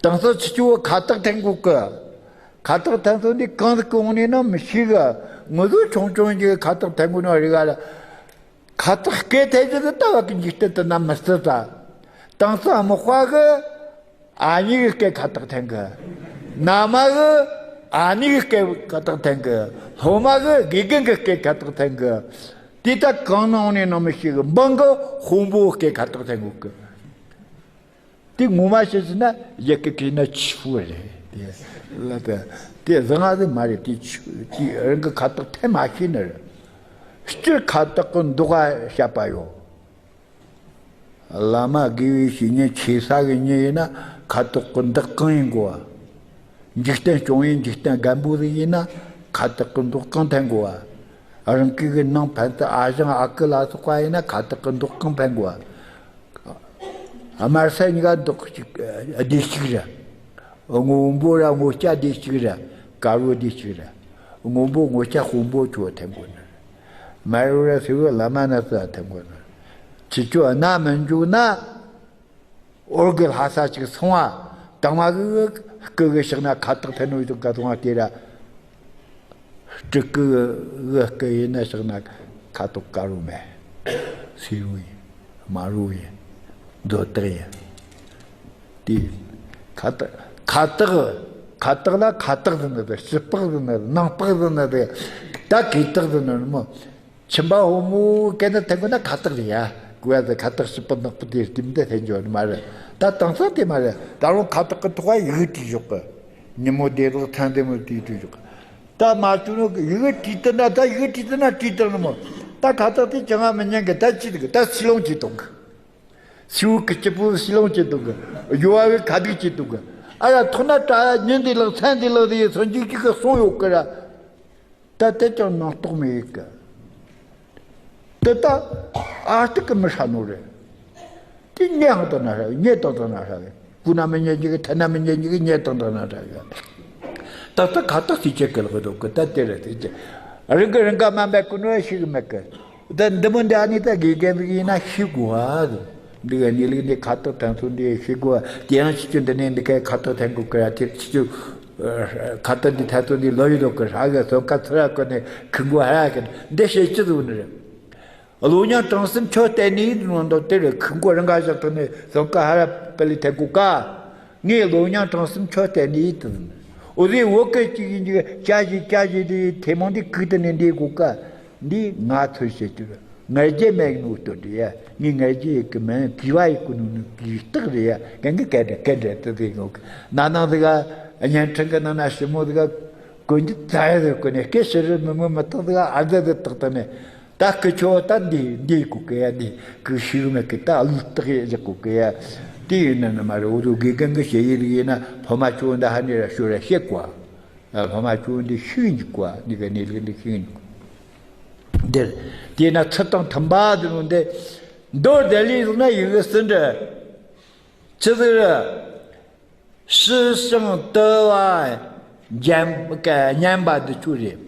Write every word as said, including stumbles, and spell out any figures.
དེང་སང་ཁྱེད་ཚོ་ཁ་བཏགས་འཐེན་དགོས་གི། ཁ་བཏགས་འཐེན་ཚོ་འདི་གང་ཟིག་གི་འོང་ནས་ན་མི་ཤེས་གི། ངུ་ཟོ་ཆུང་ཆུང་གི་ཁ་བཏགས་འཐེན་དགོས་ན་རེ་ག་ལ། ཁ་བཏགས་སྐད་འཐེན་རྒྱུ་དེ་ལྟ་བ་གི་འཇིག་རྟེན་དུ་ན་མི་སྲིད་ད། དེང་སང་མི་དཔའ་གི་ཨ་མྱེས་གི་སྐད་ཁ་བཏགས་འཐེན་གི། མནའ་མ་གི་ཨ་ནེ་གི་སྐད་ཁ་བཏགས་འཐེན་གི། སློབ་མ་གི་དགེ་རྒན་གི་སྐད་ཁ་བཏགས་འཐེན་གི། དེ་ལྟ་གང་ནང་ནས་ནང་མི་ཤེས་གི། འབངས་གི་དཔོན་པོ་སྐད་ཁ་བཏགས་འཐེན་དགོས་གི། དེ་ངོ་མ་བཤད་ཟིན་ན་ཡ་གི་གི་ན་ཆི་བུ་རེད། དེ་ལ་དེ་དེ་བཟང་ང་ཟིག་མ་རེད། དེ་ཆི་དེ་རང་གི་ཁ་བཏགས་འཐེན་མ་ཤེས་ནི་རེད། སྤྱིར་ཁ་བཏགས་གི་འདུག་ག་བཤད་པ་ཡོད། བླ་མ་དགེ་བའི་བཤེས་གཉེན་ཆེ་ས་གི་མྱི་ཡིན་ན་ཁ་བཏགས་གི་འདུག་གང་ཡིན་དགོས་པ། འཇིག་རྟེན་སྐྱོང་བའི་འཇིག་རྟེན་རྒན་པོ་ཟིག་ཡིན་ན་ཁ་བཏགས་གི་འདུག་གང་འཐེན་དགོས་པ། རང་གི་གི་ནང་ཕན་ཚུན་ཨ་ཞང་ཨ་ཁུ་ལ་སོགས་པ་ཡིན་ན་ཁ་བཏགས་གི་འདུག་གང་འཕེན་དགོས་པ། དམར་སེར་གཉིས་ཀ་མདོག་གཅིག་སྡེ་གཅིག་རེད། སྔོན་པོ་ར་སྔོ་སྐྱ་སྡེ་གཅིག་རེད། དཀར་པོ་སྡེ་གཅིག་རེད། སྔོན་པོ་སྔོ་སྐྱ་དཔོན་པོ་ཆོ་འཐེན་དགོས་ནི། དམར་པོ་ར་སེར་པོ་བླ་མ་ན་ཚ་འཐེན་དགོས་ནི། ཁྱེད་ཆོ་སྣ་མི་འཇུག་ན་འོར་གི་ལྷ་ས་ཅིག་སོང་བ། དང་མ་གི་སྐུ་གི་ཕྱག་ན་ཁ་བཏགས་འཐེན་ནོ་ཡོད་ག་སོང་བ་དེ་ར། སྤྲུལ་སྐུ་གི་སྐུ་ཡིན་ན་ཕྱག་ན་ཁ་དོག་དཀར་པོ་མེད། སེར་པོ་ཡིན། དམར་པོ་ཡིན། རྡོ་ཏག་ཡིན། དེ་ཁ་བཏགས་ཁ་བཏགས་ཁ་བཏགས་ལ་ཁ་བཏགས་ཟེར་ནི་དང་ཕྱི་པགས་ཟེར་ནི་དང་ནང་པགས་ཟེར་ནི་དང་ད་གོས་བཏགས་ཟེར་ནི་མོ། ཁྱིམ་པ་ཕོ་མོ་སྐད་ནི་ཐད་གོ་ན་ཁ་བཏགས་རེད་ཡ། གོ་ཡ་ཟེར་ཁ་བཏགས་ཕྱི་པགས་ནང་པགས་དེ་དེ་མི་འདྲ་ཐད་འཇོག་ནི་མ་རེད། ད་དེང་སང་དེ་མ་རེད། ད་རུང་ཁ་བཏགས་ཀྱི་ཐོག་ཡི་གེ་བྲིས་ཞོག་གི། ཉིན་མོ་བདེ་ལེགས་མཚན་བདེ་མོ་དེ་བྲིས་ཞོག་གི། ད་མ་བྱུང་ནོ་ཡི་གེ་བྲིས་ཏེ་ན་ད་ཡི་གེ་བྲིས་ཏེ་ན་བྲིས་ཏེ་ན་མོ། ད་ཁ་བཏགས་དེ་ཅང་མི་ཉན་གི། ད་ཅི་འདུག་གི། ད་སི་ལོང་བྱེད་གཏོང་གི། སི་བོ་གི་སྐྱིད་པོ་སི་ལོང་བྱེད་གཏོང་གི། ཡོ་བ་གི་ཁ་སྡིག་བྱེད་གཏོང་གི། ཨ་ཡ་ཐོག་ན་ད་ཉིན་འདི་ལག་མཚན་འདི་ལག་དེ་སོན་འཇིག་གི་གསུང་ཡོད་གི་ར། ད་དེ་ཅང་སྣང་རྟོག་མི་ཡོད་གི། དེ་ད་ཨ་སྟག་གི་མི་ཧྲ་ནོ་རེད། དེ་ཉལ་ཧང་དང་ན་ཧྲ་གི། ཉལ་དང་དང་ན་ཧྲ་གི། སྐུ་ན་མི་ཉལ་གྱི་གི། ཐ་ན་མི་ཉལ་གྱི་གི། ཉལ་དང་དང་ན་ཧྲ་གི། ད་ལྟ་ཁ་བཏགས་སི་ཆད་གི་ལག་འདུག་གི། ད་དེ་རེད་དེ་ཆད། རང་གི་རང་ག་མ་འབད་གི་ནོ་ཤེས་གི་མེད་གི། ད་འདི་མོ་འདི་ཨ་ནི་ད་དགེ་རྒན་ཟིག་ཡིན་ན་ཤེས་དགོས་ཨ། འདི་ག་ནི་ལིག་འདི་ཁ་བཏགས་དང་ཚོ་འདི་ཤེས་དགོས་ཨ། དེ་ཡང་ཤེས་ཀྱི། འདི་ནས་འདི་གའི་ཁ་བཏགས་འཐེན་དགོས་གི་ར། དེ་ཆི་ཆི། ཁ་བཏགས་འདི་ཐ་ཚོ་འདི་ལོ་ཡི་ལོ་གི་ཧྲ་གི། སོ་ཁ་ཚུ་ར་གོ་ནས་ཁུ་མགོ་ཧ་ར་གི། འདི་ཤེས་ཅི་ཟིག་ནི་རེད། བློ་སྙིང་བྲང་གསུམ་ཁྱོད་བསྟེན་ནི་ཡིན་ནོ་འདོད་དེ་རེད། ཁུ་མགོ་རང་ག་བཞག་ཐོག་ནས་སོ་ཁ་ཧ་ར་པ་ལི་ཐེ་གོ་ཀ། ངས་བློ་སྙིང་བྲང་གསུམ་ཁྱོད་བསྟེན་ནི་ཡིན་དུ། འོ་རེ་བོད་སྐད་ཅིག་ཡིན་གྱི་ཅ་ཞིག་ཅ་ཞིག་དེ་ཐེ་མོང་འདི་ཁུག་ཏུ་ནས་འདི་གོ་ཀ། འདི་ང་ཚོས་བཤད་རྒྱུ་རེད། ང་རྒྱལ་མེད་ནོ་སྟོད་རེད་ཡ། ངས་ང་རྒྱལ་ཡོད་གི་མིན། གི་བ་ཡི་ཀུ་ནུ་ནུ་གི་སྟག་རེད་ཡ། གན་གི་གན་འདྲ་གན་འདྲ་དུ་རེད་ནོ། ན་ནང་དུ་ག་བརྙན་འཕྲིན་གི་ནང་ན་ཞི་མོ་དུ་ག་གོན་རྒྱུ་ཙ་ཡ་དུ་གོན་ནས་སྐད་ཤི་རི་མི་མི་མི་ཐག་དུ་ག་ཨ་ཟ་དུ་ཐག་ཐག་ནས། ད་ཁི་ཆོ་ད་འདི་འདི་གོ་གི་ཡ། འདི་གི་ཤི་རུ་མེད་གི། ད་ལུས་རྟགས་ཡེ་བཞག་གོ་གི་ཡ། དེ་ཡིན་ན་ནི་མ་རེད། འོ་དུ་དགེ་རྒན་གི་བཤད་ཡི་རིགས་ཡིན་ན་ཕོ་མ་ཆོ་འདི་ཧ་ནི་ར་ཤོ་ར་བཤད་གོ། ཨ། ཕ་མ་ཁྱོད་འདི་ཤེས་འཇུག་པ་འདི་ག་གནས་ལུགས་འདི་ཤེས་འཇུག་པ། འདིར་དེས་ན་ཚུལ་དང་མཐུན་པ་འདི་ལུང་འདི། མདོ་སྡེ་ལས་བཟུང་ན་ཡི་གེ་སུ་འདྲ། ཆི་ཟིག་རེད། ཧྲི་ཞང་ཏི་བ་འཇམ་སྙན་པ་འདི་ཆོ་རེད།